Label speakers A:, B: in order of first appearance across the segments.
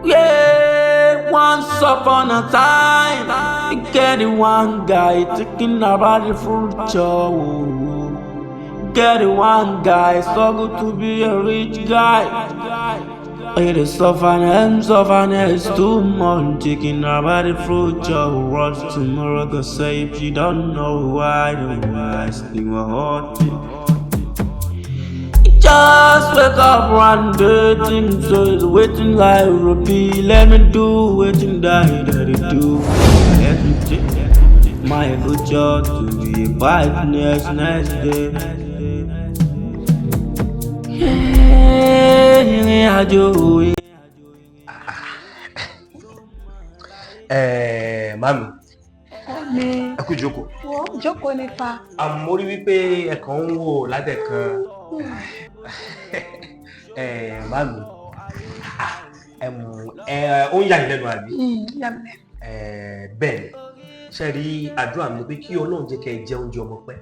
A: Yeah, once upon a time, you get the one guy thinking about the future. Get the one guy struggle to be a rich guy. It is sufferness too much, thinking about the future. What's tomorrow gonna say if you don't know why the wise thing will hurt you? Just wake up one day, think so it's waiting like rupee. Let me do waiting that daddy do. Let me take my future to be a brightness next day. Yeah, ìrìn àjò yìí.
B: Mami,
C: Mi.
B: Ẹ kú ìjókòó.
C: Wo, jókòó nípa.
B: Àmọ́ rí wípé ẹ kàn ń wò látẹ̀kan. Mami, ó ń yà yín lẹ́nu, àbí?
C: Yà mí lẹ́nu.
B: Bẹ́ẹ̀ ni. Ṣe rí, àdúrà mi ni pé kí Ọlọ́run jẹ́ kẹ́ ẹ jẹ oúnjẹ ọmọ pẹ́.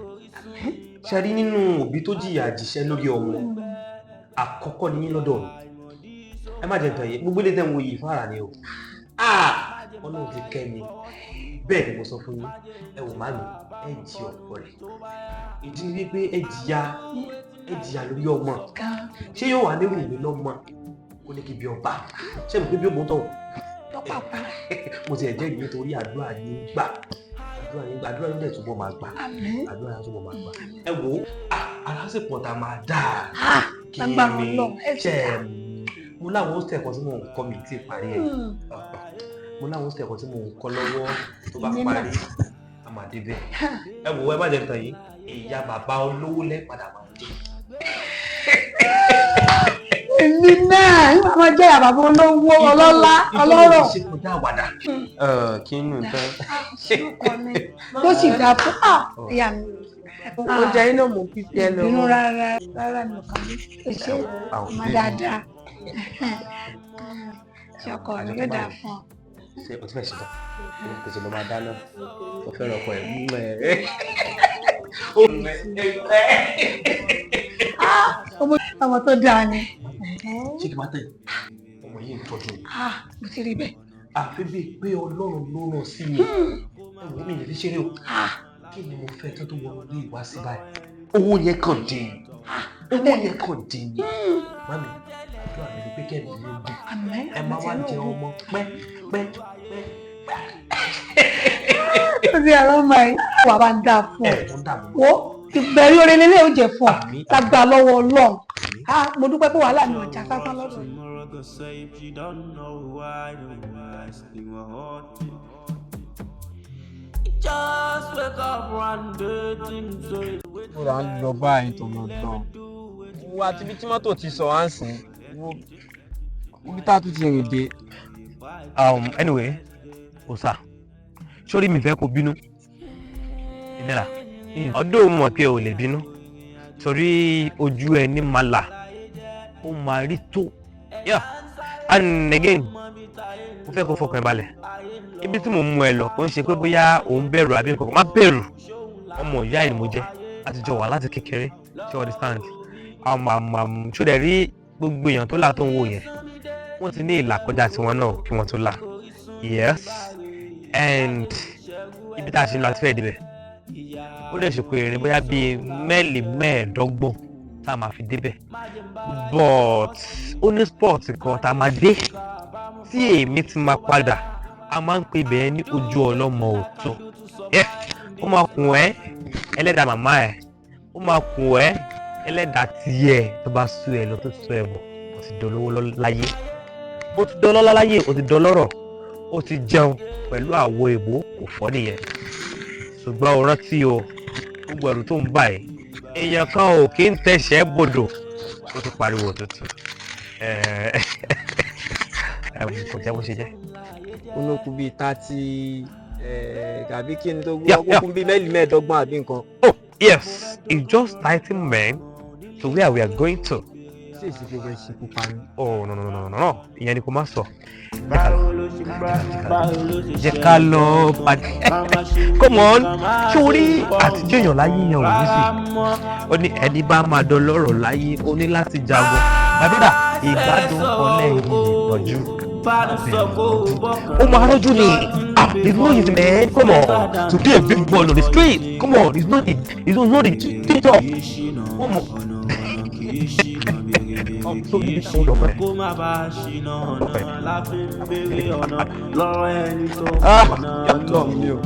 B: Ṣe rí, nínú òbí tó jìyà jìṣẹ́ lórí ọmọ, àkọ́kọ́ ni yín lọ́dọ̀ mi. Ẹ má jẹ́ nǹkan yìí, gbogbo ilé tẹ́ ń wo yìí, fara ni o. Ah! Ọlọ́run ti kẹ́ mi. Bẹ́ẹ̀ ni mo sọ fún yín. Ẹ wò, màmí, ẹ jí ọ̀pọ̀ rẹ̀. Ìdí ni wípé ẹ jìyà, ẹ jìyà lórí ọmọ. Ṣé yóò wà nírú mi lọ́mọ? Kó ní kí bí ọba. Ṣé mo pé bí ògbón tọ̀?
C: Lọ́pàpá.
B: Mo ti ẹ̀ jẹ́rìí nítorí àdúrà ní gbà. Àdúrà ní gbà, àdúrà ní dẹ̀ túbọ̀ máa gbà.
C: Àmín.
B: Àdúrà yẹn túbọ̀ máa gbà. Ẹ wò ó, ara sì pọ̀ tá a máa dà. Kí
C: Lágbára
B: ni
C: Ọlọ́run, ẹ
B: ṣe
C: sì dá.
B: Mo láwọn hostel kan tí mò ń kọ́, mi tí ì parí ẹ̀. Mo láwọn hostel kan tí mò ń kọ́ lọ́wọ́, tó bá
C: Ìyẹn náà.
B: parí, a máa débẹ̀. Ẹ wò ó, ẹ má jẹ́ nǹkan yìí, ìyá bàbá olówó lẹ́ padà máa dé.
C: Èmi náà nígbà máa jẹ́ àbàbọ̀ olówó, ọlọ́lá, ọlọ́rọ̀.
B: Ṣe kọjá àwàdà. Kí nù tán.
C: Ṣé ọkọ mi ló sì dáa fún ìyá mi?
D: Oúnjẹ yín náà mò ń pípé ẹ lọ.
C: Inú rárá rárá mi ò kàn mí. Ó ṣe ọmọ dáadáa. Ṣé ọkọ mi yóò dáa fún ọ?
B: Ṣé o ti fẹ́ ṣe tán? Tètè lọ máa dáná. O fẹ́ràn ọkọ ẹ̀ mú ẹ. Ó ẹ.
C: Ọmọ tó dáa ni.
B: Ṣé kí n máa tẹ̀? Ọmọ yìí ń tọ́jú mi.
C: Ah, mo ti rí bẹ́ẹ̀.
B: Àfi bíi pé Ọlọ́run ló rán sí mi. Ẹ wò mí, lè fi ṣeré o. Kí ni mo fẹ́ tó wọnú ilé ìwá sí báyìí? Owó yẹn kàn dé. Owó yẹn kàn dé ni. Mami, àdúrà mi ni pé kẹ́mi yóò gùn.
C: Àmín.
B: Ẹ máa wá jẹ ọmọ pẹ́ pẹ́ pẹ́.
C: Ó ti àrọ́ ọmọ ẹ̀ wà bá ń dáa fún ọ.
B: Ẹ̀ tó ń dààmú.
C: Wo, ìbẹ̀rù oore lélẹ̀ ó jẹ fún ọ.
B: Àmín.
C: Lágbà lọ́wọ́ Ọlọ́run. Ah, mo dúpẹ́ pé wàhálà mi ò já sásán lọ́dọ̀ yìí.
A: Tomorrow go say if you don't know why the wise thing will hurt you. Just wake up one day, think so it's waiting.
E: Mo là ń lọ báyìí tó lọ dán.
F: Wo àti ibi tí mọ́tò ti sọ wá ń sìn, wo
E: ibi tá a tún ti rìn dé.
B: Anyway, ọ̀sà sórí mi fẹ́ kó bínú ìnira ọdún mọ̀ pé o lè bínú torí ojú ẹni máa là, ó máa rí tó. Yeah, and again, mo fẹ́ kó fọkàn ẹ balẹ̀. Ibi tí mo mú ẹ lọ kò ń ṣe pé bóyá òun bẹ̀rù àbí nǹkan kan. Má bẹ̀rù, ọmọ ìyá ẹ̀ ni mo jẹ́, láti jọ wà láti kékeré. Ṣé you understand? Ṣó dẹ̀ rí gbogbo èèyàn tó là tó ń wò yẹn, wọ́n ti ní ìlà kọjá tiwọn náà kí wọ́n tó là. Yes, and ibi tá a ṣe ń lọ àti fẹ́ẹ̀ débẹ̀, ó lè ṣe pé ìrìn bóyá bíi mẹ́ẹ̀lì 25 tá a máa fi débẹ̀, but ó ní spot kan tá a máa dé tí èmi ti máa padà. A máa ń pè bẹ́ẹ̀ ní ojú ọlọ́mọ òótọ́. Ó máa kùn ẹ́ ẹlẹ́dàá màmá ẹ̀, ó máa kùn ẹ́ ẹlẹ́dàá tiẹ̀ tó bá sú ẹ lọ, tó sú ẹ bọ̀. Ó ti dolówó láyé, ó ti dọlọ́lá láyé, ó ti dọlọ́rọ̀, ó ti jẹun pẹ̀lú àwo èbó, kò fọ́ nìyẹn. Ṣùgbọ́n o rántí o, gbogbo ẹ̀rù tó ń bà ẹ́, èèyàn kan ò kí ń tẹ̀sẹ̀ bodò ó ti pariwo òtútù. Kò jẹ́ bó ṣe jẹ́.
E: Ó ló kù bíi 30 tàbí kí ni tó
B: Yeah.
E: kú bíi mẹ́ẹ̀lì 25 àbí nǹkan.
B: Oh yes, it's just 30 men to where we are going to.
E: Ṣé èsì fi fẹ́ ṣekú pa mí?
B: Oh, no, no, no, no, no, ìyẹn ni kò má sọ.
A: Báwo ló ṣe bá, báwo ló ṣe
B: Jẹ́ ká lọ pàdé. Come on, sórí àtijọ́ èèyàn láyé yẹn ò ní sí. Ó ní ẹni bá máa dọlọ́rọ̀ láyé, ó ní láti jagun. My brother, ìgbádùn kan lẹ́yìn ìpọ́njú. Ó máa rọ́jú ni. Ah, it's not easy, man. Come on, to be a big boy on the street, come on, it's not the TikTok. Come on. So you hold on, man.
A: Kó má bàa ṣìnà, ọ̀nà láfi ń béèrè ọ̀nà lọ́rọ̀ ẹni tó
E: Ah,
A: mọ̀nà.
E: Ọlọ́run mi o.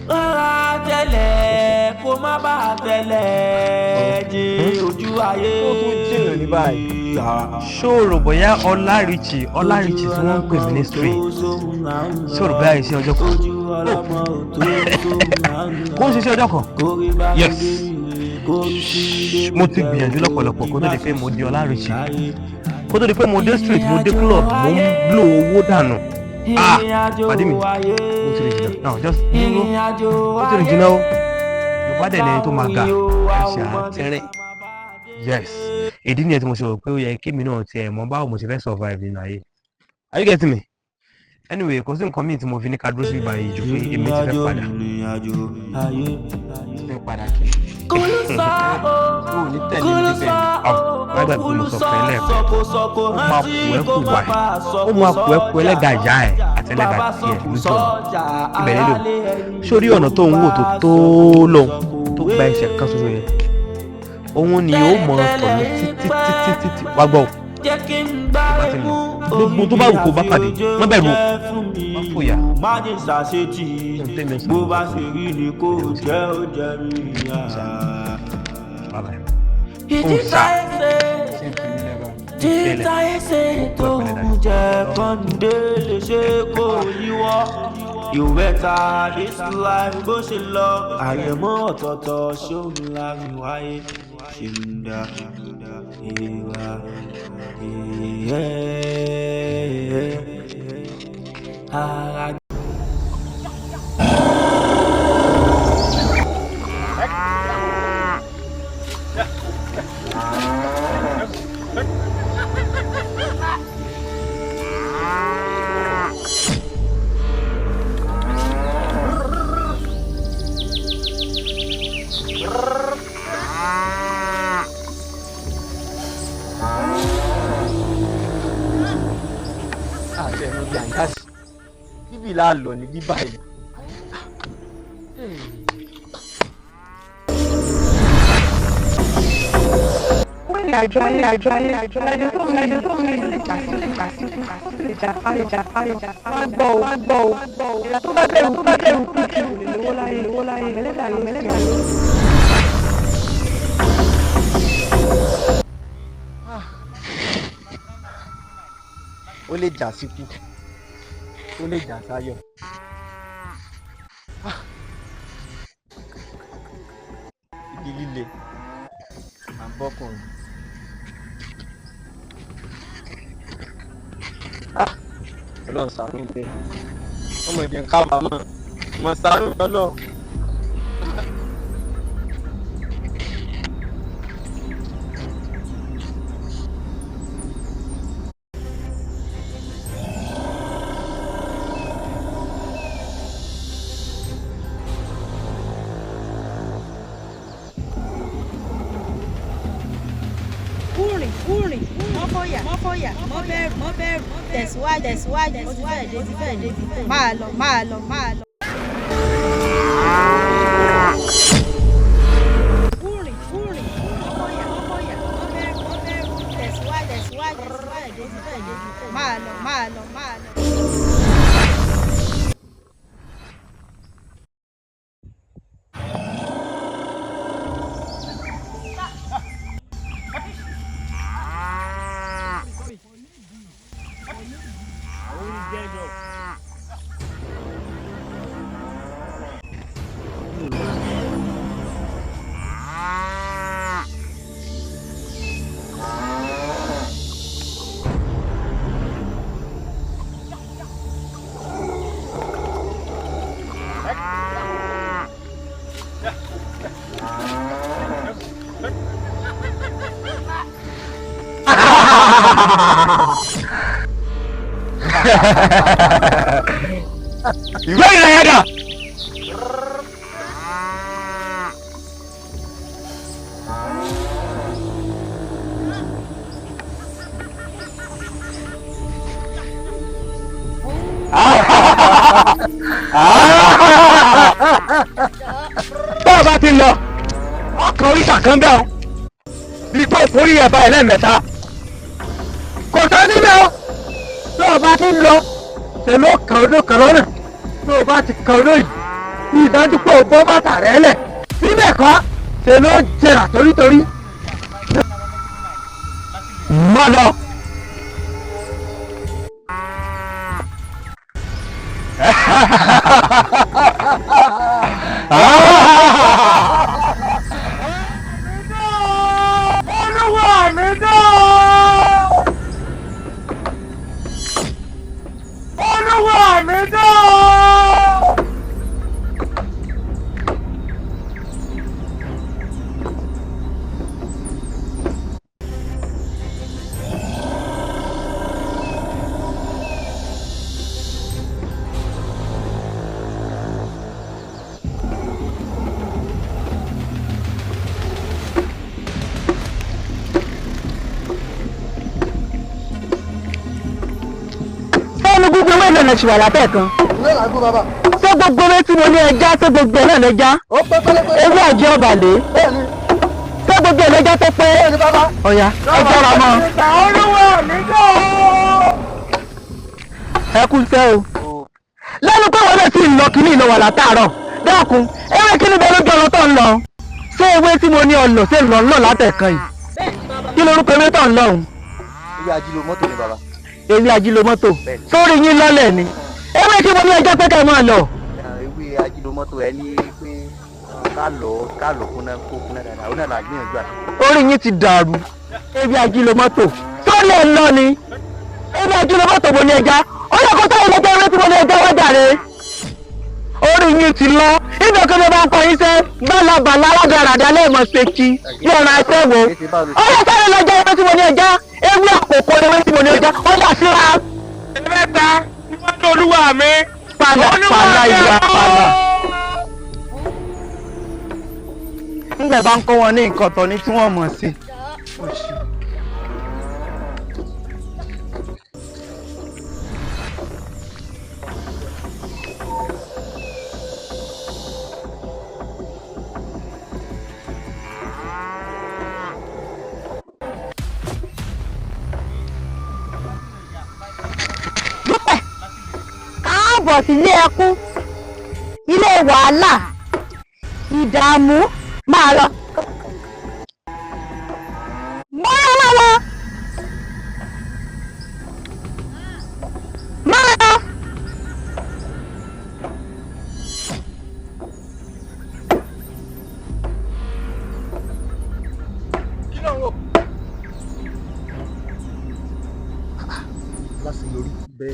A: Rárá, tẹ́lẹ̀ kó má bàa tẹ́lẹ̀ jẹ́ ojú ayé.
E: Ó tún jìnnà ní báyìí.
B: Ṣó o rò bóyá Ọlárìchì, Ọlárìchì tí wọ́n ń pè mí ní street, ṣó o rò bóyá iṣẹ́ ọjọ́ kan kó ń ṣiṣẹ́ ọjọ́ kan? Yes, mo ti gbìyànjú lọ́pọ̀lọpọ̀ kó tó di pé mo di Ọlárìchì, kó tó di pé mo dé street, mo dé club, mo ń blow owó dànù. Ah, pàdé mi, mo ti rìn jìnnà. Now just dúró, mo ti rìn jìnnà o. Yorùbá dẹ̀ lẹ́yìn tó máa ga ẹ̀ṣẹ̀ àtẹ̀rìn. Yes, ìdí nìyẹn tí mo ṣe rò pé ó yẹ kémi náà tiẹ̀ mọ̀ báwo mo ṣe fẹ́ survive nínú ayé. Are you getting me? Anyway, kò sí nǹkan míì tí mo fi ní ká dúró sí ìbàyìí ju pé èmi ti fẹ́ padà,
E: Ti fẹ́ padà kí? O ò ní tẹ̀lé mi débẹ̀ ni?
B: Wọ́n gbàgbé pé mo sọ fún ẹ lẹ́ẹ̀kan, ó máa kú ẹ́ kú wà ẹ́, ó máa kú ẹ́ kú ẹlẹ́gàá ìyá ẹ̀ àti ẹlẹ́gàá tiẹ̀ lójú ọ̀nà ibẹ̀ nílò. Sórí ọ̀nà tó ń wò tó tó lòun tó gba ẹsẹ̀ kan ṣoṣo yẹn, òun ni ó mọ̀ tọ̀ lọ títí títí títí. Wá gbọ́ o, tó bá ti lọ, gbogbo tó bá wù kó bá pàdé, má bẹ̀rù o, má fòyà.
A: Má jẹ́ ṣàṣetì, bó bá ṣe rí ni kò jẹ́, ó jẹ́ mi yá.
B: Bye bye.
A: Ìtìta ẹsẹ̀, títa ẹsẹ̀ tó ń jẹ kọ́ńdé lè ṣe kó yíwọ́. You better this life bó ṣe lọ. Àyẹ̀mọ́ ọ̀tọ̀ọ̀tọ̀ ṣóun láàrin wáyé. Ṣe ń dá ìwà ìyẹ́ ara.
E: Àti ẹ̀mí gbàǹdàsí bíbí là lọ ní bíbá yìí.
D: Ìrìnàjò ayé, àjò ayé, àjò ayé tó ń lè tó ń lè lè jà sí, lè jà sí, lè jà lè jà lè jà. Wọ́n gbọ́ o, wọ́n gbọ́ o. Ìyá tó bá bẹ̀rù, tó bá bẹ̀rù, tó bá bẹ̀rù lè lówó láyé, lówó láyé. Mẹ́lẹ́dà ló, mẹ́lẹ́dà ló.
E: Ó lè jà síkú, ó lè jà sáyọ̀. Ah. Igi líle à ń bọ́kùnrin. Ah! Ọlọ́run ṣàánú mi, ọmọ ìdí ń kábàámọ̀ mo, ṣàánú mi Ọlọ́run.
G: Kúrìn kúrìn, mọ́ fòyà mọ́ fòyà, mọ́ bẹ̀rù mọ́ bẹ̀rù, tẹ̀síwájú tẹ̀síwájú, ó ti fẹ́ẹ̀ dé, ti fẹ́ẹ̀ dé, máa lọ máa lọ máa lọ. Kúrìn kúrìn, mọ́ fòyà mọ́ fòyà, mọ́ bẹ̀rù mọ́ bẹ̀rù, tẹ̀síwájú tẹ̀síwájú, ó ti fẹ́ẹ̀ dé, ti fẹ́ẹ̀ dé, máa lọ máa lọ máa lọ.
B: Ìwé ìrìn àyàdà. Bá a bá ti lọ, ọkàn oríṣà kan bẹ́ẹ̀ o, bí pé òfórí ẹ̀ bá ẹ̀ lẹ́ẹ̀mẹ́ta kò tán níbẹ̀ o. Tó o bá ti lọ, ṣe ló kàn odó kan lọ́nà. Tó o bá ti kan odó yìí, bí ìdájú pé o bọ́ bàtà rẹ lẹ̀ síbẹ̀ kọ́, ṣe ló jẹrà torítorí. Má lọ.
A: Olúwa mi dé o! Olúwa mi dé o!
C: Sẹ́nu gbogbo ewé náà ṣì wà látẹ̀ kan. Ṣé gbogbo ewé tí mo ní ẹja, ṣé gbogbo ẹ̀ náà lẹ́ja? Ewé àjẹ́ ọ̀bàlẹ̀. Ṣé gbogbo ẹ̀ lẹ́ja tó pé? Ọ̀ya, ẹ jọra mọ́.
A: Olúwa mi dé o!
C: Ẹ kú iṣẹ́ o. Lẹ́nu pé wọ́n lè ti lọ kíní ìlọ wà látàárọ̀. Dákun, ewé kíní bẹ lójú ọ̀rọ̀ tó ń lọ. Ṣé ewé tí mo ní ọlọ̀ ṣé lọ ń lọ látẹ̀kan yìí? Kí lorúkọ ewé tó ń lọ òun?
H: Ewé ajílò mọ́tò ni bàbá.
C: Ewé ajílò mọ́tò. Sórí yín lọ́lẹ̀ ni. Ewé kí mo ní ẹjọ́ pé ká máa lọ.
H: Ewé ajílò mọ́tò ẹ ní pé ká lọ ká lọ kúnná kó kúnná dáadáa, ó náà là gbìyànjú àti.
C: Orí yín ti dàrú. Ewé ajílò mọ́tò. Sórí ẹ̀ ń lọ ni. Ewé ajílò mọ́tò mo ní ẹja. Ó yẹ kó sáyẹn lọ́jọ́ ewé tí mo ní ẹja wá jàre. Orí yín ti lọ. Ibẹ̀ kí ló bá ń kọ yín sẹ́. Bálabàlá aládàradà lẹ́ẹ̀mọ́ ṣe kí. Bí ọ̀ràn aṣẹ́wó. Ó yẹ sáré lọ́jọ́ ewé tí mo ní ẹja. Ewé àkókò ni ewé tí mo ní ẹja. Ó yà síra.
A: Mẹ́ta níwájú olúwa mi.
C: Pàlà pàlà ìwà pàlà. Nígbà bá ń kọ́ wọn ní nǹkan tọ̀ ní tí wọ́n mọ̀ sí.
G: Káàbọ̀ sílé ẹkún, ilé wàhálà, ìdààmú. Máa lọ. Máa lọ. Máa lọ.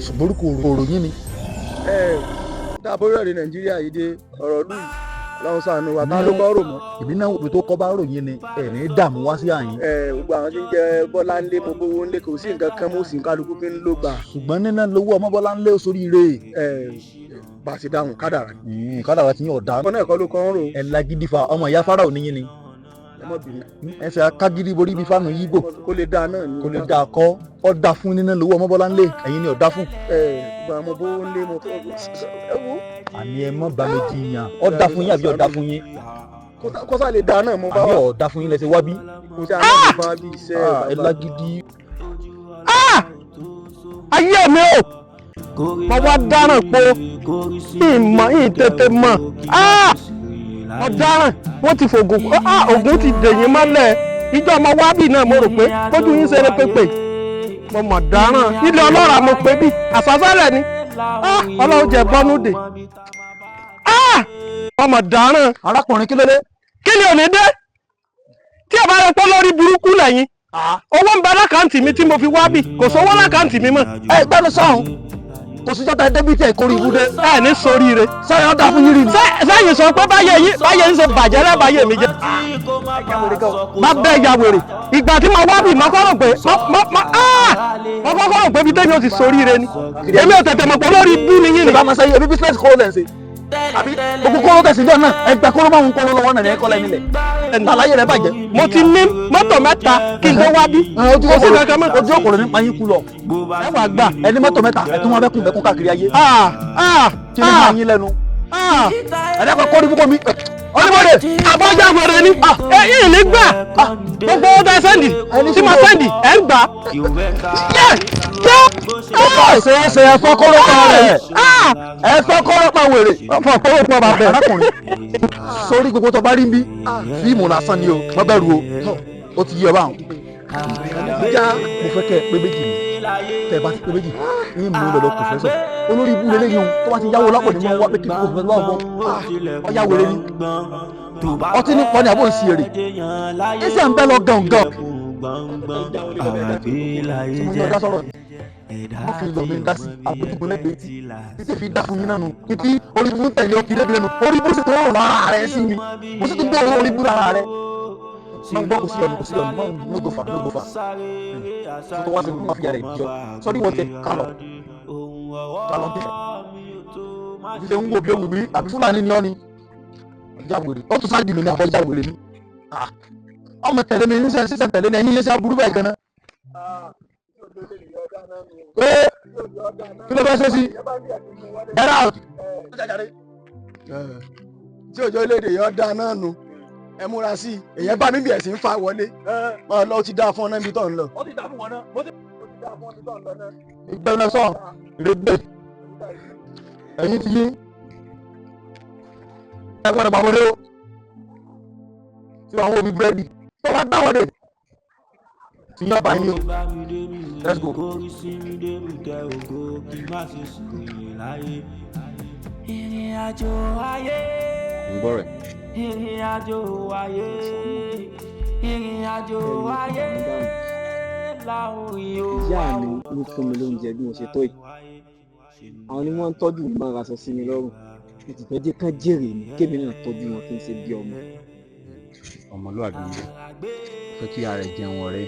H: Ṣùgbọ́n orúkọ òròyìn ni.
E: Ẹ dábò rẹ̀ Nàìjíríà yìí dé ọ̀rọ̀ lù yìí, Ọlọ́run ṣàánú wa, tá ló kọ́ rò mọ́.
H: Èmi náà òbí tó kọ́ bá ròyìn ni ẹ̀ ní dààmú wá sí àyín.
E: Ẹ gbogbo àwọn tí ń jẹ Bọ́lá ńlé, mo bówó ńlé, kò sí nǹkan kan mo sì ń kálukú fi ń ló gbà.
H: Ṣùgbọ́n níná lówó ọmọ Bọ́lá ńlé sórí ire.
E: Ẹ bá a ṣe dáhùn kádàrá
H: ni. Kádàrá ti yín ọ̀dà.
E: Ọkọ náà kọ́ ló kọ́ ń rò.
H: Ẹ lágídí fa ọmọ ìyá Fáráò níyìn ni.
E: Ẹ mọ̀ bínú.
H: Ẹ ṣe akágídí borí bí fáànù yígbò.
E: Kó lè dáa náà ni.
H: Kó lè dáa kọ́ ọ́ da fún níná lówó ọmọ Bọ́lá ńlé, ẹ̀yin ni ọ̀dá fún.
E: Ẹ gbà mo bówó ńlé mo ẹ wo.
H: Àní ẹ mọ̀ bá mi jiyàn, ọ́ da fún yín àbí ọ̀dá fún yín?
E: Kó sá lè dáa náà mo bá
H: Àbí
E: wà.
H: ọ̀dá fún yín lẹ́sẹ̀ wá bí.
E: Kó sá náà mo bá bí iṣẹ́
H: Ẹ
E: bàbá.
H: lágídí.
C: Ayé mi o, mo wá dáràn po ìmọ̀ ìtètè mọ̀. Ọ̀daràn, wọ́n ti fògùn, ògùn ti dèyìn mọ́lẹ̀. Ìjọ ọmọ wábì náà mo rò pé kójú yín ṣeré pépè. Mo mọ̀ dáràn, ilé ọlọ́ra mo pé bí àsásálẹ̀ ni. Ọlọ́run jẹ bọ́nú dè. Mo mọ̀ dáràn.
H: Arákùnrin, kí ló dé?
C: Kí ni ò ní dé tí ẹ bá rẹ pọ́ lórí burúkú lẹ́yìn? Owó ń bẹ lákàntì mi tí mo fi wá bì, kò sówó lákàntì mi mọ́.
H: Ẹ gbẹ́nu sọ̀hún, kò sí jọ́ta débìtì ẹ̀ kórìí ibùdó.
C: Ẹ ní soríire.
H: Sẹ́yìn ọ̀dà fún yín rí ni.
C: Sẹ́yìn sọ pé báyé yín báyé yín ṣe bàjẹ́ lábàáyé mi jẹ́. Má bẹ́ẹ̀ ya wèrè. Ìgbà tí mo wá bì, mo kọ́ rò pé mo kọ́kọ́ rò pé ibi tẹ́mi ò ti soríire ni. Èmi ò tètè mọ̀ pé lórí ibú ni yín ni.
H: Ṣé bá máa ṣe ebi business kọ́ lẹ̀ ń ṣe? Àbí gbogbo kóró tẹ̀sí jọ náà, ẹgbẹ́ kóró máa ń kóró lọ́wọ́ náà ní ẹ̀kọ́ lẹ́nu ilẹ̀. Àlàyé rẹ̀ bàjẹ́.
C: Mo ti ní mọ́tò mẹ́ta kí n tó wá bí.
H: Ojú
C: Kò sí kankan mọ́.
H: ojú òkòrò nípa yín kú lọ.
C: Ẹ wà gbà.
H: Ẹni mọ́tò mẹ́ta ẹ̀ tún wọn bẹ́kùn bẹ́kùn káàkiri ayé. Kí ni máa yín lẹ́nu? Ẹ̀dá kan kọ́ ní púpọ̀ mi.
C: Oníbodè àbọ̀jà wèrè ni ẹ yìí ní gbà gbogbo owó tẹ sẹ́ndì tí mo sẹ́ndì ẹ̀ ń gbà.
H: Ṣe é ṣe ẹ fọ́ kóró pa rẹ̀. Ẹ fọ́ kóró pa wèrè.
C: Fọ́ kóró pa bàbẹ̀.
H: Arákùnrin, sórí gbogbo tó bá rí bí fíìmù lásán ni o, má bẹ̀rù o, ó ti yí ọ báwọn. Já mo fẹ́ kẹ́ ẹ pé méjì ni, tẹ́ ẹ bá ti pé méjì ní mú lọ lọ pòfẹ́sọ̀. Olórí ibú lélẹ́yìn o, tó bá ti yáwó lápò ní wọ́n wá pé kí pòfẹ́sọ̀ bá wọ́n ọ̀yá wèrè ni. Ọtí ní pọ́ni àbò ń si èrè. Ẹsẹ̀ ń bẹ́ lọ gàngàn. Tí mo ní ọjà sọ̀rọ̀ wọ́n fi lọ mi dá sí àbójúgbò lẹ́gbẹ̀ẹ́ tí títí fi dá fún mi náà nù títí orí ibú tẹ̀lé ọkì lẹ́bi lẹ́nu orí ibú sì tó rọrùn lára rẹ̀ sí mi mo sì tún gbọ́ orí ibú lára rẹ̀. Má gbọ́ kò sí ọ̀nà kò sí ọ̀nà no go far no go far. Tó wá sí fún ma fi yàrá ìjọ sọ́rí wọ́n tẹ kálọ̀ kálọ̀ tẹ. Bí ṣe ń wo bí ó wù mí àbí Fúlàní ni ọ́ ni ọjà wèrè ó tún sáàgì mi ní àbọ̀jà wèrè ni. Ọmọ tẹ̀lé mi níṣẹ́ sísẹ̀ tẹ̀lé ní ẹ̀yìn iṣẹ́ aburú bẹ́ẹ̀ gan-an. Pé kí ló fẹ́ ṣe sí get out.
I: Tí òjò léde yọ dá náà nu, ẹ múra sí i, èyàn bá níbi ẹ̀sìn ń fa wọlé máa lọ, ó ti dáa fún ọ náà ibi tó ń lọ.
H: Ó ti dáa fún wọn náà, mo ti dáa fún ọ ibi tó ń lọ náà. Ìgbẹ́nu sọ rẹ̀gbẹ́ ẹ̀yìn ti yín ẹ gbọ́dọ̀ gbà wọlé o, tí wọ́n wọ́n mi búrẹ́dì tó bá gbà wọlé tí yín ọba yín o, let's go.
A: Ìrìn àjò ayé.
J: Ń gbọ́ rẹ̀.
A: Ìrìn àjò ayé. Ìrìn àjò ayé. Láwọn yóò
E: Ìyá mi ló fún mi lóúnjẹ bí mo ṣe tó yìí. Àwọn ni wọ́n ń tọ́jú mi, máa ń raṣọ sí mi lọ́rùn. Mo sì fẹ́ jẹ́ kán jèrè mi, kémi náà tọ́jú wọn kí n ṣe bí ọmọ.
J: Ọmọlúwàbí ni ó fẹ́ kí ara ẹ̀ jẹun ọ̀rẹ́.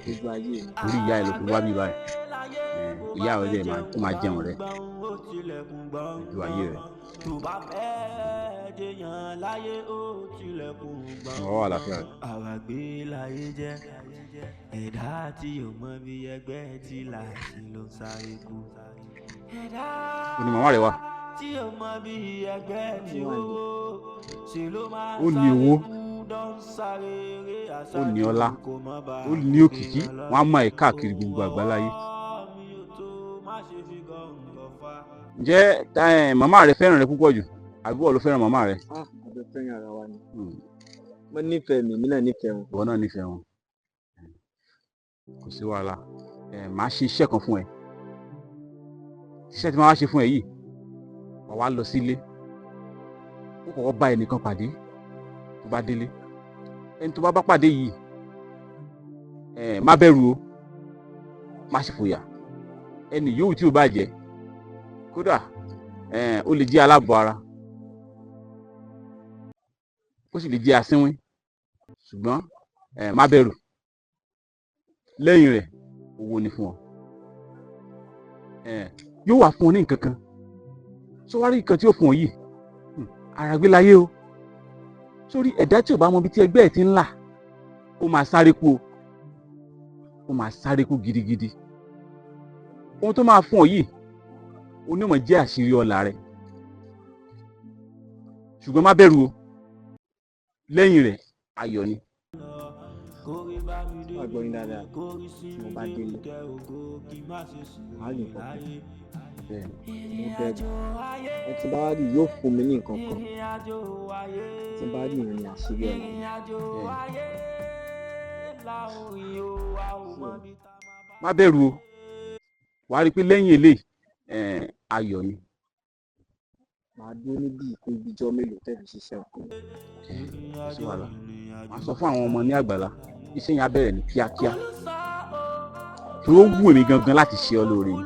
E: Gbogbo ayé mi.
J: Orí ìyá ẹ̀ ló fi wá bí báyìí. Ìyá rẹ̀ dẹ̀ ó máa jẹun rẹ̀ ojú ayé rẹ̀. Ọwọ́ àlàáfíà rẹ̀.
A: Àwàgbé láyé jẹ́ ẹ̀dá tí yóò mọ bí ẹgbẹ́ tí là sí ló ń sáré kú. Ẹ̀dá
J: Ó ní màmá rẹ̀ wà.
A: tí yóò mọ bí ẹgbẹ́ tí ó ṣe ló máa
J: Ó ní owó,
A: dán sáré eré
J: ó ní ọlá,
A: kó má bàa
J: ó ní òkìkí, wọ́n á mọ̀ ẹ́ káàkiri gbogbo àgbáláyé. Ǹjẹ́ màmá rẹ fẹ́ràn rẹ púpọ̀ jù àbí wọ́n ló fẹ́ràn màmá rẹ?
E: Ah, àjọ fẹ́ràn ara wa ni. Wọ́n nífẹ̀ẹ́ mi, èmi náà nífẹ̀ẹ́ wọn.
J: Ìwọ náà nífẹ̀ẹ́ wọn. Kò sí wàhálà. Màá ṣe iṣẹ́ kan fún ẹ. Iṣẹ́ tí màá wá ṣe fún ẹ yìí, wàá wá lọ sílé. Ó kọ́kọ́ bá ẹnìkan pàdé tó bá délé. Ẹni tó bá bá pàdé yìí, má bẹ̀rù o, má ṣe fòyà. Ẹni yòówù tí ò bá jẹ́, kódà ó lè jẹ́ aláàbọ̀ ara, ó sì lè jẹ́ asínwín, ṣùgbọ́n má bẹ̀rù. Lẹ́yìn rẹ̀, owó ni fún ọ. Yóò wá fún ọ ní nǹkan kan. Sọ wá rí nǹkan tí ó fún ọ yìí, àràgbé láyé o. Sórí ẹ̀dá tí ò bá mọ ibi tí ẹgbẹ́ ẹ̀ ti ń là, ó máa sáré kú o, ó máa sáré kú gidigidi. Ohun tó máa fún ọ yìí, onímọ̀ jẹ́ àṣírí ọlà rẹ, ṣùgbọ́n má bẹ̀rù o, lẹ́yìn rẹ̀ ayọ̀ ni.
E: Wàá gbọ́ yín dáadáa, tí mo bá délé, màá rí nǹkan kan. Mo bẹ̀rù. Ẹ tí bá wá rí yóò fún mi ní nǹkan kan. Tí bá rí ìrìn àṣírí ọ̀la mi.
J: Má bẹ̀rù o, wàá rí i pé lẹ́yìn eléyìí ayọ̀ ni.
E: Màá dúró níbí ìpín ìbíjọ́ mélòó tẹ́ fi ṣiṣẹ́ ọkọ.
J: Kò sí wàhálà, màá sọ fún àwọn ọmọ ní àgbàlá, iṣẹ́ yẹn á bẹ̀rẹ̀ ní kíákíá tí ó wù mí gangan láti ṣe ọ́ lóore ni.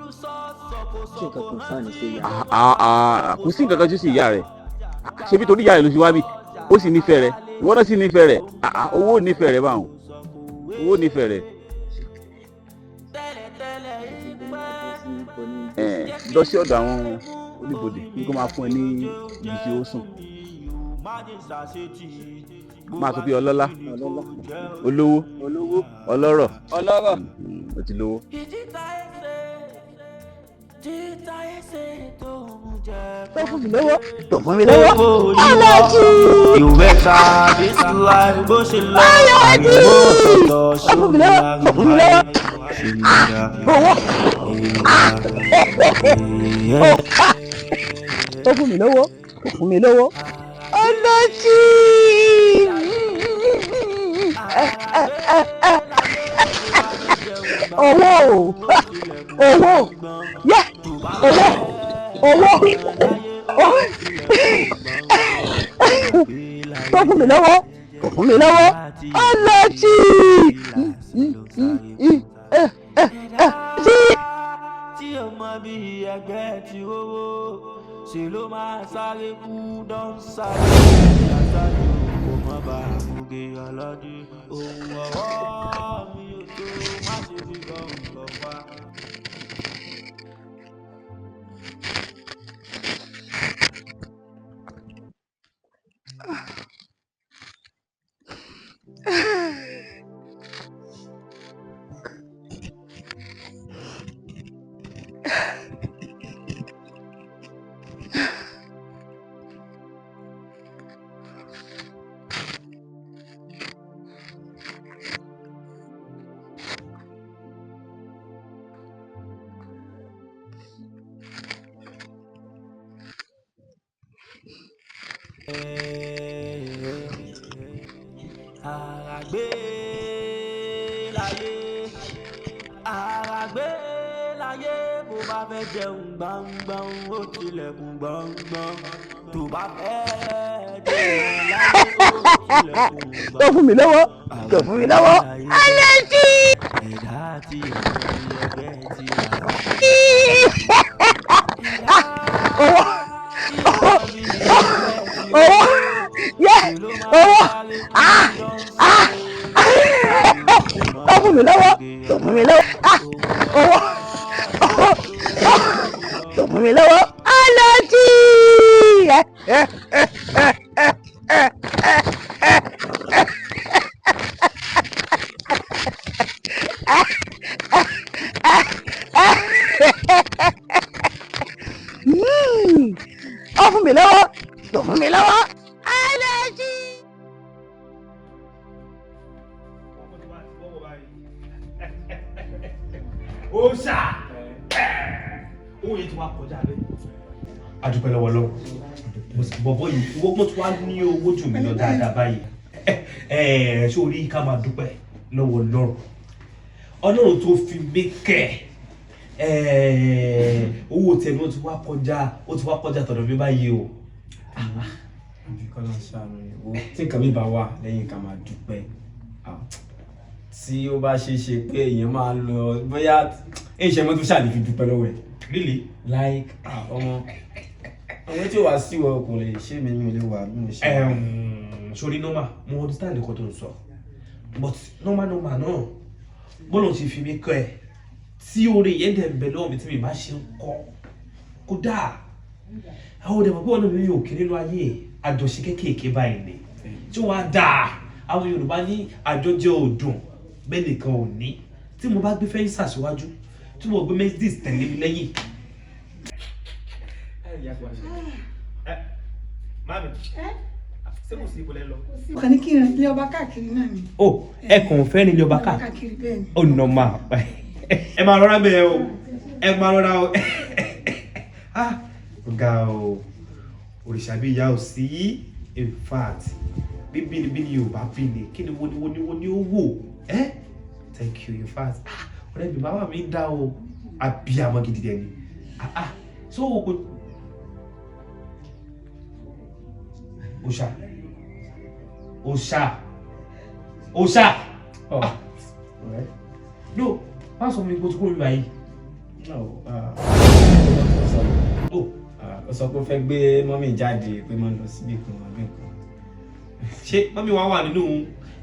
E: Ṣé nǹkan kan sáà ní sí ìyá rẹ̀?
J: Kò sí nǹkan kan tí ó sì ìyá rẹ̀. Ṣebí torí ìyá rẹ̀ ló ṣe wá bí, ó sì nífẹ̀ẹ́ rẹ̀, ìwọ náà sì nífẹ̀ẹ́ rẹ̀. Owó ò nífẹ̀ẹ́ rẹ̀ báwọn, owó ò nífẹ̀ẹ́ rẹ̀. Lọ sí ọ̀dọ̀ àwọn oníbodè kí kó máa fún ẹ ní ibi tí ó sùn. Máa sọ pé ọlọ́lá, olówó, ọlọ́rọ̀,
E: ọlọ́rọ̀,
J: ó ti lówó.
A: Títa ẹsẹ̀ tó mú jẹ.
C: Tó fún mi lọ́wọ́, tó fún mi lọ́wọ́. Ọlọ́jì.
A: You better this life bó ṣe lọ.
C: Ọlọ́jì. Tó fún mi lọ́wọ́, tó fún mi lọ́wọ́. Owó. Tó fún mi lọ́wọ́, tó fún mi lọ́wọ́. Ọlọ́jì. Owó, owó, yẹ, owó, owó, owó. Tó fún mi lọ́wọ́, tó fún mi lọ́wọ́. Ọlọ́jì.
A: Tí o mọ bí ẹgbẹ́ ti rówó ṣe ló máa sáré kú dán sáré sáré kò mọ bá àgùgè ọlọ́dún ohun ọwọ́ mi ò tó má ṣe fi gọ̀ǹgọ̀ pa. Àràgbé láyé, àràgbé láyé, bó bá fẹ́ jẹun gbọ̀ngbọ̀n ó tilẹ̀kùn gbọ̀ngbọ̀n, tó bá fẹ́ jẹun láyé ó tilẹ̀kùn
C: Tó fún mi lọ́wọ́, tó fún mi lọ́wọ́. Ọlọ́jì.
A: Ẹ̀dá tí ẹgbẹ́ ti rà.
C: Owó, owó, yẹ, owó. Ah, ah. Tó fún mi lọ́wọ́, tó fún mi lọ́wọ́. Ah, owó, owó, tó fún mi lọ́wọ́. Ọlọ́jì. Ó fún mi lọ́wọ́, tó fún mi lọ́wọ́. Ọlọ́jì.
B: Ó ṣá owó yẹn ti wá kọjá bẹ́ẹ̀. A dúpẹ́ lọ́wọ́ lọ́wọ́ bọ̀bọ̀ yìí, owó pọ́n tí wàá ní owó jù mí lọ dáadáa báyìí. Ṣé o rí, ká máa dúpẹ́ lọ́wọ́ Ọlọ́run, Ọlọ́run tó fi mí kẹ́ owó tẹ̀mí, ó ti wá kọjá, ó ti wá kọjá tọ̀dọ̀ mi báyìí o.
E: Àbí kọ́lá ń ṣàánú ni wo, tí nǹkan mi bá wà lẹ́yìn ká máa dúpẹ́. Tí ó bá ṣe é ṣe pé èèyàn máa lọ bóyá èyí ṣe mọ́tò ṣáà lè fi dúpẹ́ lọ́wọ́ ẹ̀.
B: Really?
E: Like ọmọ àwọn tí ó wá sí wọ kò lè ṣe mí, mi ò lè wà bí mo ṣe.
B: Sori normal, mo understand nǹkan tó ń sọ, but normal normal náà bọ́lá ti fi mí kọ́ ẹ tí oore yẹn dẹ̀ ń bẹ lọ́wọ́ mi tí mi bá ṣe ń kọ́ kódà àwọn ọ̀dẹ̀ mọ̀ pé ọ̀nà mi yóò kéré nínú ayé àjọṣe kéékèèké báyìí ni tí wọ́n á dáa. Àwọn Yorùbá ní àjọjẹ òdùn bẹ́ẹ̀ nìkan ò ní. Tí mo bá gbé fẹ́ǹsà síwájú, tí mo gbé Mercedes tẹ̀lé mi lẹ́yìn. Mami, ṣé kò sí ipò lẹ́ lọ?
D: Kàn ní kí n rìn ilé ọba káàkiri náà ni.
B: Ó ẹ kàn fẹ́ ní ilé ọba
D: káàkiri bẹ́ẹ̀ ni.
B: Ó nọ̀mà, ẹ máa rọra bẹ́ẹ̀ o, ẹ máa rọra o. Ah, ọ̀gá o, òrìṣà bí ìyá ò sí. In fact, bí bínibíni Yorùbá bí ni kí ni wo ni wo ni wo ni ó wò ẹ́. Thank you. In fact, ah, ọ̀rẹ́ mi, bàbá mi ń dá o, àbíyamọ gidi dẹ̀ ni. Ah ah, so kò òòṣà, òòṣà, òòṣà.
E: Oh,
B: no, má sọ fún mi kó tó kúrò mi báyìí.
E: No, ó sọ pé ó fẹ́ gbé mọ́mì jáde, pé máa lọ síbì kan àbí nǹkan.
B: Ṣé mọ́mì wa wà nínú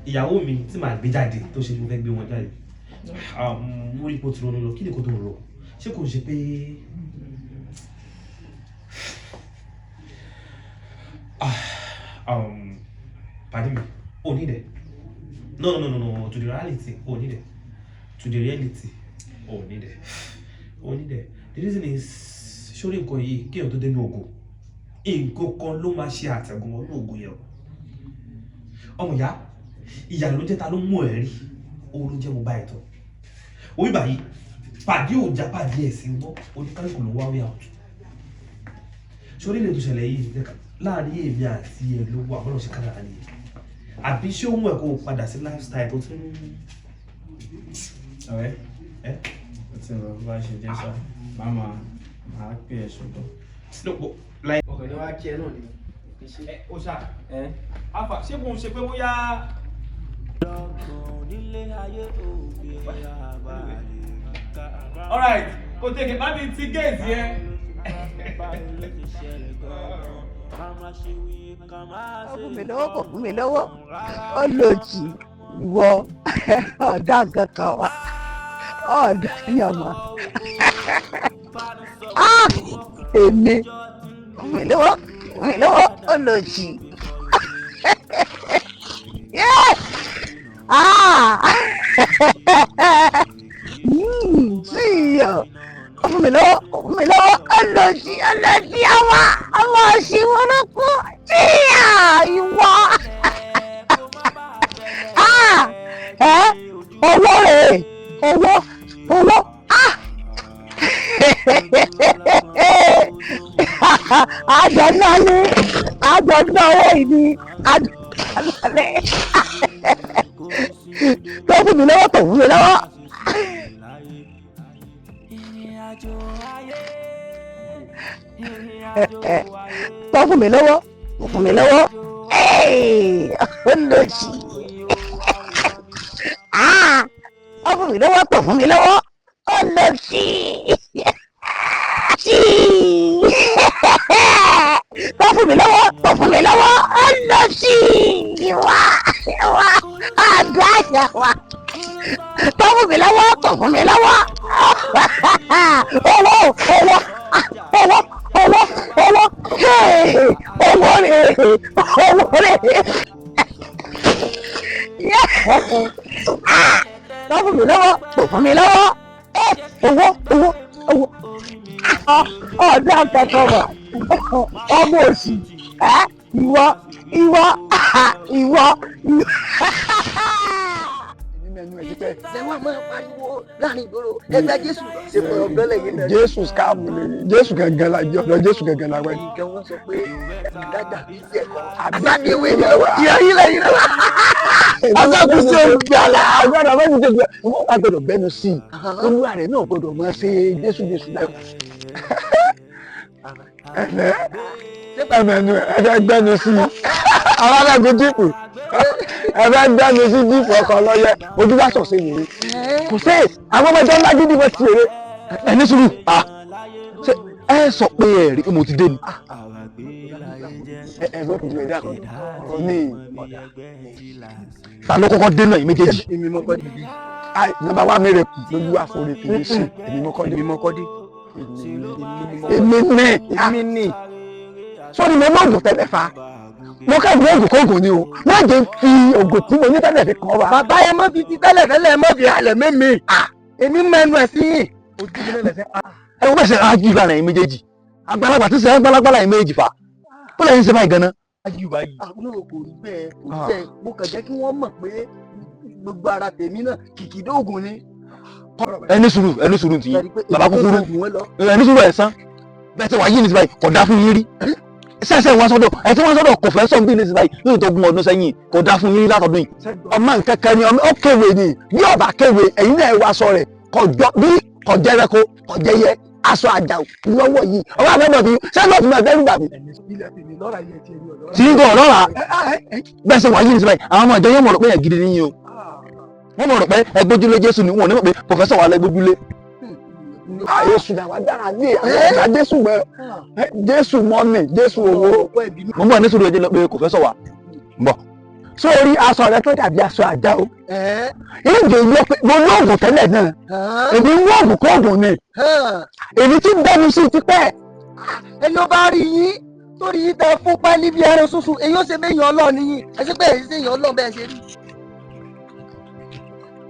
B: ìyàwó mi tí màá gbé jáde tó ṣe mo fẹ́ gbé wọn jáde? Mo rí ipò tí ronú lọ, kí ni kò tó rọ? Ṣé kò ń ṣe pé pàdé mi ò ní dẹ̀? No, no, no, no, to the reality, ò ní dẹ̀. To the reality, ò ní dẹ̀, ò ní dẹ̀. The reason is, Sórí nǹkan yìí, kéèyàn tó dénú ògo, nǹkan kan ló máa ṣe àtẹ̀gùn wọnú ògo yẹn o. Ọmọ ìyá, ìyá ló jẹ́ ta ló mú ẹ̀ rí, òun ló jẹ́ mo bá ẹ̀ tán. Orí báyìí, pàdé òjà pàdé ẹ̀sìn mọ́, oníkálukú ló wá way out. Sórí ilé tó ṣẹlẹ̀ yìí, láàrin èmi àti ẹ̀ ló wà, bọ́lá ṣe kádàrá nìyẹn. Àbí ṣé ó mú ẹ̀ kó o padà sí lifestyle tó tún?
F: Ọ̀rẹ́,
B: ẹ́
F: ó ti lọ bá ṣe jẹ́ ṣá, máa pè ẹ́ ṣùgbọ́n.
B: Lọ́pọ̀ láì.
E: Ọkàn ni wàá kí ẹ náà ni.
J: Ó ṣá afa, ṣé kò ń ṣe pé bóyá. Alright, kò tètè bá mi ti géètì yẹn.
C: Ó fún mi lọ́wọ́, kò fún mi lọ́wọ́, ó lòjì ìwọ ọ̀dà nǹkan kan wá ọ̀dà yànmọ́. Èmi fún mi lọ́wọ́, fún mi lọ́wọ́, ó lòjì. Sí iyọ̀, ó fún mi lọ́wọ́, ó fún mi lọ́wọ́, ó lòjì, ó lòjì, àwọn òṣìwọ́n ló kú tíyà ìwọ. Owó rẹ̀, owó, owó, àjọ náà ní, àjọ náà owó yìí ní, àjọ náà ní. Tó fún mi lọ́wọ́, tó fún mi lọ́wọ́. Tó fún mi lọ́wọ́, tó fún mi lọ́wọ́. Ó lòjì. Ó fún mi lọ́wọ́, tó fún mi lọ́wọ́. Ó lòjì. Tó fún mi lọ́wọ́, tó fún mi lọ́wọ́. Ó lòjì. Ìwà, ìwà, àdó àṣà wa. Tó fún mi lọ́wọ́, tó fún mi lọ́wọ́. Owó, owó, owó, owó, owó, owó rẹ̀, owó rẹ̀. Tó fún mi lọ́wọ́, tó fún mi lọ́wọ́. Owó, owó, owó. Ọ̀dọ́ àtẹ̀kọ̀ ọmọ òsì, ìwọ, ìwọ, ìwọ.
K: Lẹ́wọ̀n máa pariwo láàrin ìgboro ẹgbẹ́ Jésù ṣe pé ọ̀dọ́ lẹ́yìn náà.
I: Jésù skáàmù ni Jésù gangan la jẹ, ọ̀dọ̀ Jésù gangan la wẹ̀.
K: Nǹkan wọ́n sọ pé dáadáa bí tiẹ̀ kọ́. Àbábíwé ni wà. Ìrọ̀yìn lẹ́yìn náà.
I: Ọjọ́ ṣe gbàlà agbára bá ti ṣe gbàlà. Wọ́n wá gbọ́dọ̀ bẹ́nu sí i. Olúwa rẹ̀ náà gbọ́dọ̀ máa ṣe Jésù Jésù náà. Ẹ̀lẹ́ ẹ̀mẹ̀nu ẹ̀fẹ̀ gbẹ́nu sí i. Àwọn alágbé jíìpù ẹ̀fẹ̀ gbẹ́nu sí jíìpù ọkọ̀ ọlọ́yẹ ojú bá sọ̀sẹ̀ wèrè. Kò sí àwọn ọmọ ìjọba gidi wọ́n ti èrè.
H: Ẹ ní sùúrù, ṣé ẹ sọ pé ẹ rí pé mo ti dé ni.
I: Ẹ gbọ́dọ̀ ju ẹ̀dá kan ọ̀rọ̀ ní ọ̀dà.
H: Ta ló kọ́kọ́ dé náà yìí méjèèjì?
I: Èmi mọ́kọ́ dé. Nọ́mbà wá mi rẹ̀ kù lójú àforí tèmi sí. Èmi mọ́kọ́ dé.
K: Èmi mọ́kọ́ dé.
I: Èmi ní.
K: Èmi ní.
I: Sọ́ni mo lóògùn tẹ́lẹ̀ fa. Mo kẹ́gun oògùn kóògùn ni o. Má jẹ́ fi oògùn tí mo ní tẹ́lẹ̀ fi kàn wá.
K: Bàbá ẹ má fi ti tẹ́lẹ̀ tẹ́lẹ̀, má fi halẹ̀ mímì. Èmi mẹ́nu ẹ̀ sí yìí.
H: Ẹ wọ́n bẹ̀sẹ̀ ájú ìlànà yìí méjèèjì. Àgbàlagbà tí sẹ́ gbalagbala yìí méjèèjì fa. Ó lẹ́yìn ṣe báyìí gan-an.
K: Àwọn kò rí bẹ́ẹ̀, kò rí bẹ́ẹ̀. Mo kàn jẹ́ kí wọ́n mọ̀ pé gbogbo ara tèmi náà kìkìdá oògùn ni.
H: Ẹ ní sùúrù, ẹ ní sùúrù tì í. Bàbá kúkúrú, ẹ ní sùúrù ẹ̀ sán. Bẹ́ẹ̀ tí wàá yí ní ti báyìí, kò dá fún yín rí. Sẹ́sẹ̀ wá sọ́dọ̀, ẹ̀ tí wọ́n sọ́dọ̀ kò fẹ́ sọ̀n bí ní ti báyìí lóyún tó gún ọdún sẹ́yìn, kò dá fún yín rí látọdún yìí.
I: Ọmọ nǹkan kan ni ọmọ ó kéwèé ni, bí ọba kéwèé, ẹ̀yin náà wá sọ rẹ̀, kọjọ bí kọjẹrẹko, kọjẹyẹ, aṣọ àjà lọ́wọ́ yìí. Ọwọ́ àbẹ́bọ̀ fi sẹ́gbọ̀n fi máa dẹ́rù bà mí.
H: Tí ń gọ̀ lọ́ra, bẹ́ẹ̀ sọ wàá yí ní ti báyìí, àwọn ọmọ ìjọ yóò mọ̀ rò pé ẹ̀ gidi ní yín o. Wọ́n mọ̀ rò pé ẹ gbójúlé Jésù ni, wọn ò ní mọ̀ pé pòfẹ́sọ̀ wà lẹ gbójúlé.
I: Jésù náà wà dára ní àwọn Jésù mọ Jésù mọ́nì Jésù owó.
H: Mo ń bọ̀ ní sùúrù, ẹ jẹ́ lọ pé pòfẹ́sọ̀ wà. Ń bọ̀.
I: Sórí aṣọ rẹ tó dàbí aṣọ àjà o. Ìjọ ìlú pé mo lóògùn tẹ́lẹ̀ náà. Èmi ń wọ́ọ̀gùn kóògùn ni. Èmi ti ń bẹ́nu sí ti pẹ́.
K: Ẹni ó bá rí yín torí yín tẹ fún pálí bí ẹran sunsun, èyí ó ṣe méyàn Ọlọ́run yín. Ẹ ṣe pé èyí ṣe èyàn Ọlọ́run bẹ́ẹ̀ ṣe rí.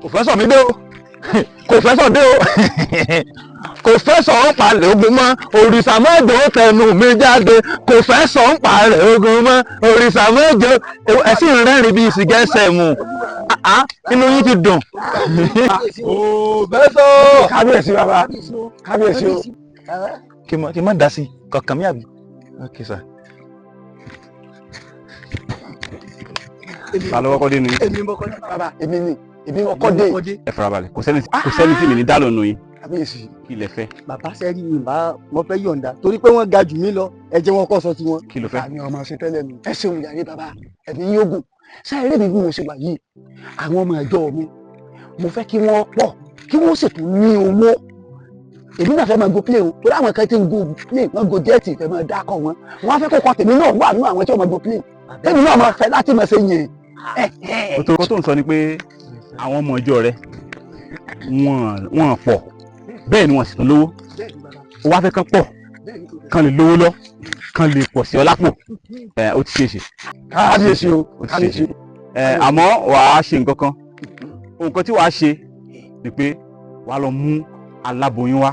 H: Pòfẹ́sọ̀ mi dé o.
I: Kò fẹ́ sọ̀ dé o. Kò fẹ́ sọ̀ ń palẹ̀ ogun mọ́, òrìṣà mọ́jọ tẹnu mi jáde. Kò fẹ́ sọ̀ ń palẹ̀ ogun mọ́, òrìṣà mọ́jọ. Ẹ sì ń rẹ́rìn bíi sìgẹ́sẹ̀ mu. Inú yín ti dùn.
H: Òbẹ́sọ̀.
I: Kábíyèsí bàbá, kábíyèsí o. Kí n má dá sí kankan mi àbí? Ok sir.
J: Ta ló kọ́kọ́ dé nu yín?
K: Èmi mọ́kọ́ dé.
I: Bàbá, èmi ni, èmi mọ́kọ́ dé.
J: Ẹ farabalẹ̀, kò sẹ́ni tí mi ní dá lónìí yín.
I: Kábíyèsí.
J: Kí lẹ fẹ́?
K: Bàbá sẹ́rí mi bá wọn fẹ́ yọ̀ǹda torí pé wọ́n ga jù mí lọ, ẹ jẹ́ wọn kọ́ sọ tiwọn.
J: Kí ló fẹ́?
I: Àmì ọmọ ṣe tẹ́lẹ̀ mi. Ẹ ṣeun yàrá bàbá, ẹ̀mí yóò gùn. Ṣé eré mi bí mo ṣe wà yìí? Àwọn ọmọ ìjọ mi, mo fẹ́ kí wọ́n pọ̀, kí wọ́n sì tún ní owó. Èmi náà fẹ́ máa go plane o, torí àwọn kan ti ń go plane, wọ́n go jet, fẹ́ máa dákọ̀ wọn. Wọ́n á fẹ́ kó kọ tèmi náà wà nínú àwọn tí wọ́n máa go plane. Tèmi náà máa fẹ́ láti máa ṣe yẹn.
J: Òtò tó ń sọ ni pé àwọn ọmọ ìjọ rẹ wọ́n pọ̀, bẹ́ẹ̀ ni wọ́n sì tún lówó. Ó wá fẹ́ kán pọ̀, kán lè lówó lọ, kán lè pọ̀ sí ọ lápò. Ó ti ṣeé ṣe.
I: Kábíyèsí o,
J: ó ti ṣeé ṣe. Àmọ́ wàá ṣe nǹkan kan. Nǹkan tí wàá ṣe ni pé wàá lọ mú aláboyún wá.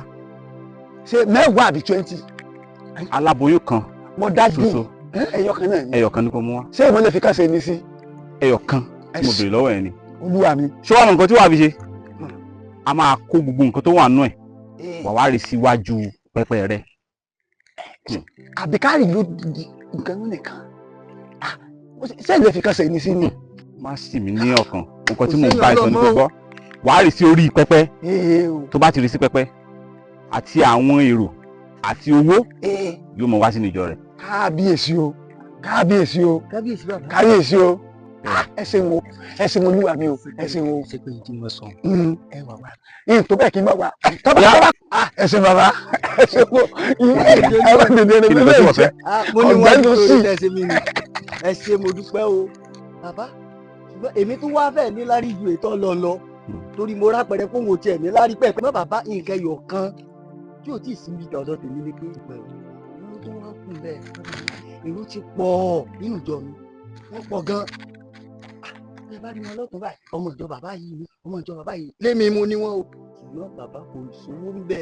I: Ṣé 10 àbí 20?
J: Aláboyún kan.
I: Mo dájú ẹyọ kan náà ni.
J: Ẹyọ kan ni kò mú wá.
I: Ṣé ìmọ̀ lè fi kàn ṣe ní sí?
J: Ẹyọ kan tí mo béèrè lọ́wọ́ ẹ ni.
I: Olúwa mi.
J: Ṣé wàá mọ nǹkan tí wàá fi ṣe? A máa kó gbogbo nǹkan tó wà nú ẹ̀. Wà wá rí síwájú pẹpẹ rẹ.
I: Àbíkárì ló di nǹkan nìkan. Ṣé ìlẹ̀ fi kàn ṣe ní sí ni?
J: Má sì mí ní ọkàn. Nǹkan tí mò ń bá ẹ sọ ni kò gbọ́. Wàá rí sí orí pẹpẹ. Tó bá ti rí sí pẹpẹ àti àwọn èrò àti owó yóò mọ wá sínú ìjọ rẹ.
I: Kábíyèsí o, kábíyèsí o, kábíyèsí o. Ẹ ṣeun o, ẹ ṣeun olúwa mi o, ẹ ṣeun o.
K: Ṣé pé n tí mo sọ ẹ wà wá.
I: Yìí tó bẹ́ẹ̀ kí n bá wa. Ẹ ṣeun bàbá, ẹ ṣeun o. Ẹ wá dèdè rẹ bí bẹ́ẹ̀ ṣe.
K: Mo ní wọ́n ní torí tẹ́ ṣe mí ni. Ẹ ṣe mo dúpẹ́ o. Bàbá, ṣùgbọ́n èmi tún wá fẹ́ níláárí ju ètò lọ torí mo rápẹrẹ pé òun ò tiẹ̀ níláárí pẹ̀pẹ́. Mọ́ bàbá nǹkan ẹyọ kan tí ò tí ì sinmi ọ̀dọ̀ tèmi ni pé ìpẹ́ o. Owó tó wá kù bẹ́ẹ̀, èrò ti pọ̀ nínú ìjọ mi, wọ́n pọ̀ gan-an. Ẹ bá rí wọn lọ́tún báyìí, ọmọ ìjọ bàbá yìí ni, ọmọ ìjọ bàbá yìí lémi mu ni wọ́n o. Ṣùgbọ́n bàbá kò sówó ń bẹ,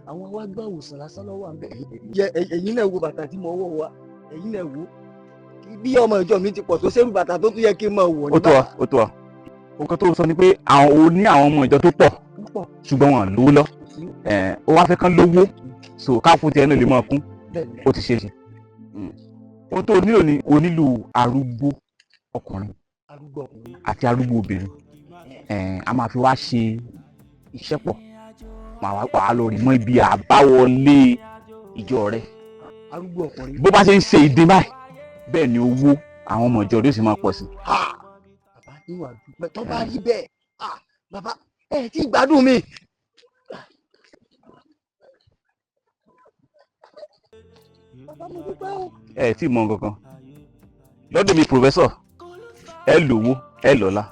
K: àwọn wá gbà òsàn lásán lọ́wọ́ à ń bẹ. Ẹ̀yin náà wo bàtà tí mo wọ̀ wá, ẹ̀yin náà wo bí ọmọ ìjọ mi ti pọ̀ tó sẹ́rù bàtà tó tún yẹ kí n máa wọ̀ ní.
J: Ó tó ọ, ó tó ọ. Nǹkan tó sọ ni pé àwọn ò ní àwọn ọmọ ìjọ tó pọ̀ ṣùgbọ́n wọn lówó lọ. Ó wá fẹ́ kán lówó so káfù tiẹ̀ náà lè máa kún. Ó ti ṣe é ṣe. Ohun tó nílò ni o nílò arúgbó ọkùnrin àti arúgbó obìnrin. A máa fi wá ṣe iṣẹ́ pọ̀. Màá wá lọ rí mọ́ ibi àbáwọlé ìjọ rẹ. Bó bá ṣe ń ṣe ìdín báyìí bẹ́ẹ̀ ni owó àwọn ọmọ ìjọ rẹ ó sì máa pọ̀ sí.
K: Bàbá níwà dúpẹ́ tó bá rí bẹ́ẹ̀, bàbá ẹ ti gbádùn mi. Bàbá mo dúpẹ́ o.
J: Ẹ tí mọ nǹkan kan lọ́dọ̀ mi pòfẹ́sọ̀, ẹ lówó ẹ lọ́lá.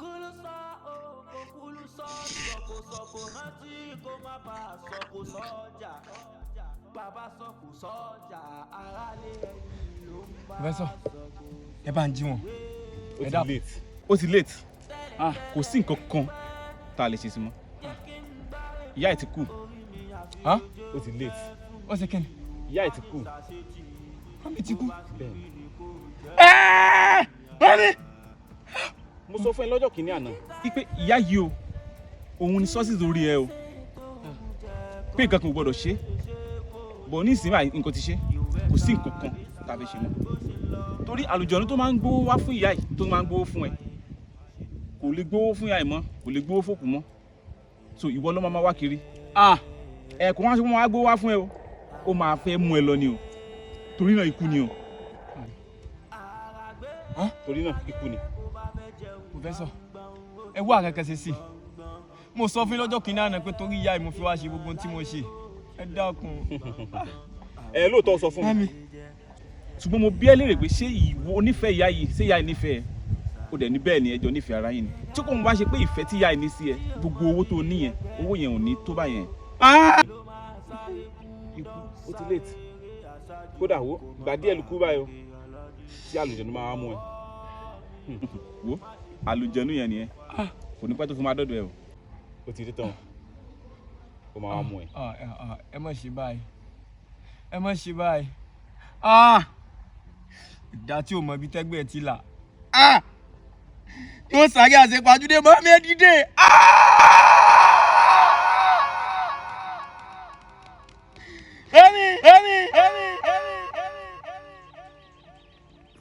F: Pòfẹ́sọ̀, ẹ bá ń jí wọn.
J: Ó ti late. Kò sí nǹkan kan tá a lè ṣe sí mọ́. Ìyá ẹ̀ ti kú. Ó ti late.
F: Ó ṣe kí ni?
J: Ìyá ẹ̀ ti kú.
F: Mami ti kú.
J: Bẹ́ẹ̀ni. Mami! Mo sọ fún ẹ lọ́jọ́ kìíní àná wípé ìyá yìí o, òun ni sọ́ọ̀sì lórí ẹ o. Pé nǹkan kan ò gbọ́dọ̀ ṣe. Bọ̀ ní ìsìn báyìí nǹkan ti ṣe. Kò sí nǹkan kan tá a fẹ́ ṣe mọ́. Torí àlùjọ̀nú tó máa ń gbówó wá fún ìyá yìí tó máa ń gbówó fún ẹ. Kò lè gbówó fún ìyá yìí mọ́, kò lè gbówó fòkù mọ́. So ìwọ ló máa wá kiri. Ẹ kò wá ṣe kó máa gbówó wá fún ẹ o. Ó máa fẹ́ mú ẹ lọ ni o. Torí náà ikú ni o. Torí náà ikú ni.
F: Pòfẹ́sọ̀, ẹ wá àkàkẹ́ ṣe sí. Mo sọ fún yín lọ́jọ́ kìíní àná pé torí ìyá yìí mo fi wá ṣe gbogbo ohun tí mo ṣe. Ẹ dákun.
J: Ẹ lóòótọ́ sọ fún mi. Ṣùgbọ́n mo bi ẹ́ léèrè pé ṣé ìwọ onífẹ̀ẹ́ ìyá yìí, ṣé ìyá yìí nífẹ̀ẹ́ ẹ? Ó dẹ̀ ní bẹ́ẹ̀ ni ẹjọ́ nífẹ̀ẹ́ ara yín ni. Tí kò ń bá ṣe pé ìfẹ́ tí ìyá yìí ní sí ẹ, gbogbo owó tó ní yẹn, owó yẹn ò ní tó báyẹn. Ikú ó ti late. Kódà wo, ìgbà díẹ̀ ló kú báyìí o, tí àlùjọ̀nú máa wá mú ẹ. Wo, àlùjọ̀nú yẹn nìyẹn. Kò ní pẹ́ tó fi máa dọ́dọ̀ ẹ o. Ó ti rí tán. Ó máa wá mú ẹ.
F: Ah, ah, ah, ẹ má ṣe báyìí, ẹ má ṣe báyìí. Ah! Ìdá tí ò mọ ibi tẹ́gbẹ́ ẹ ti là. Ah! Yóò sáré àṣepajúdé mọ́ mi, ẹ dìde. Èmi, èmi, èmi, èmi,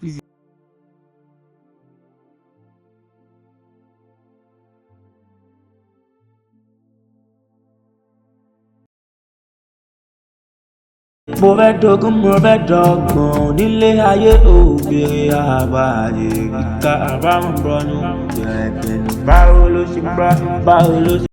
F: èmi.
A: Mo fẹ́ dogun, mo fẹ́ dọ́gbọ̀n nílé ayé, òbèrè àbáyé kíkà àbámu bọ́nú bẹ̀rẹ̀. Báwo ló ṣe bá, báwo ló ṣe.